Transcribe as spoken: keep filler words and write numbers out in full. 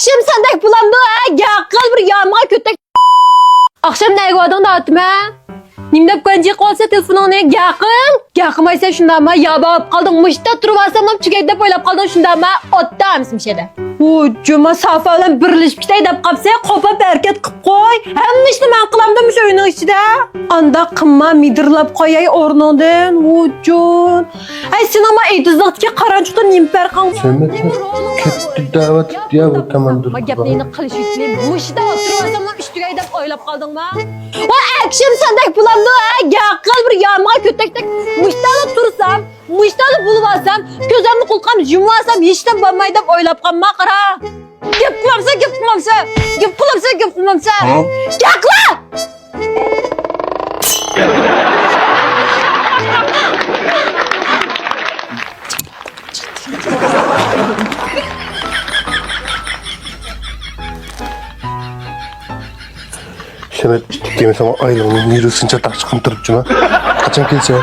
ئاخشام سەندەك بولامدۇ، ھە؟ گەقىل بىر يامىغا كۆتەك. ئاخشام نەگە باردىڭ دەۋاتىمەن؟ نېمە دەپ كانجى قىلىۋاتىسەن تېلېفونۇڭنى؟ گەقىل. گەقىلمايسەن شۇنداقما؟ يابا بولۇپ قالدىڭ. مۇشتا تۇرۇۋالسام تۈگەي دەپ ئويلاپ قالدىڭ شۇنداقما؟ ئوتتا ئەمىسە مۇشەدە. ۋۇ جۇما سافا بىلەن بىرلىشىپ كېتەي دەپ قاپسەن، قوپاپ ھەرىكەت قىپ قوي. ھەممە ئىشنى مەن قىلامدۇ مۇشۇ ئۆينىڭ ئىچىدە. ئانداق قىلما، مىدىرلاپ قوياي ئورنۇڭدىن. ۋۇجۇن. ئەي، سېنىڭ ما ئېتىزلىقتىكى قارانچۇقتىن نېمە پەرقىڭ؟ سەمەت كەتتى دەۋاتىپتۇ يا بۇ تاماندا. ما گەپنى قىلىش ئۈچۈن مۇشتا ئولتۇرۇۋالسام ئۈستىگە دەپ ئويلاپ قالدىڭما؟ ۋاي ئەكشىم سەندەك بولامدۇ، ھە؟ گەقىل بىر يامىغا كۆتەكتەك مۇشتالا تۇرسام، مۇشتالا بولۇۋالسام، كۆزۈمنى قۇلقام يۇمۇۋالسام ھېچنېمە بولماي دەپ ئويلاپ قالما قارا. گەپ قىلمامسەن، گەپ قىلمامسەن، گەپ قىلمامسەن، گەپ قىلمامسەن. ھە؟ گەپ قىلا! سەمەت، ئىتتىك دېمىسەڭ ئايلىڭنى نېرۋىسىنى چاتاق چىقىپ تۇرۇپچۇما؟ قاچان كېلىسەن؟